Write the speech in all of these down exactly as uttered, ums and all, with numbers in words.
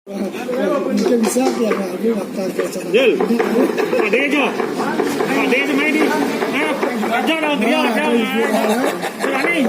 Mungkin bisa ya, Pak, aku nggak tahu kalau sama. Jul, Pak Dejo, Pak Dejo main di, eh, aja dong, dia aja, berani.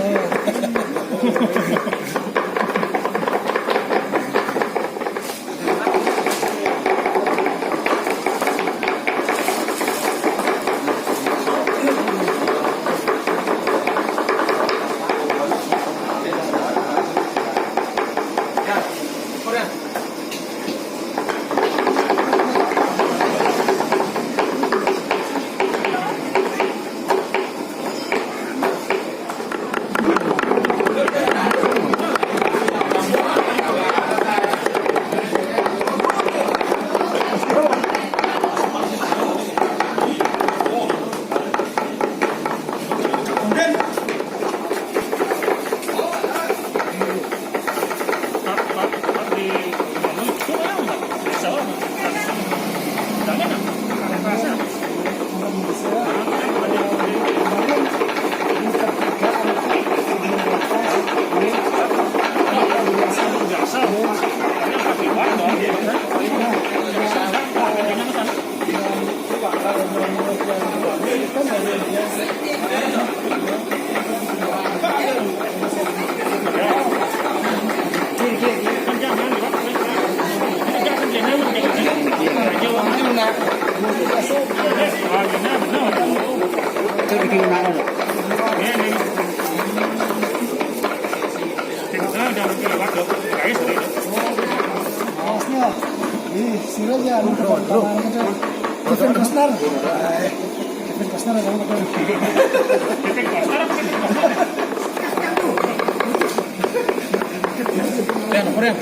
Awasnya. Ih, sira aja, anu, tangan itu. Kevin Costner. Kevin Costner ada apa? Kevin Costner apa? Kevin Costner? Ya, nomornya.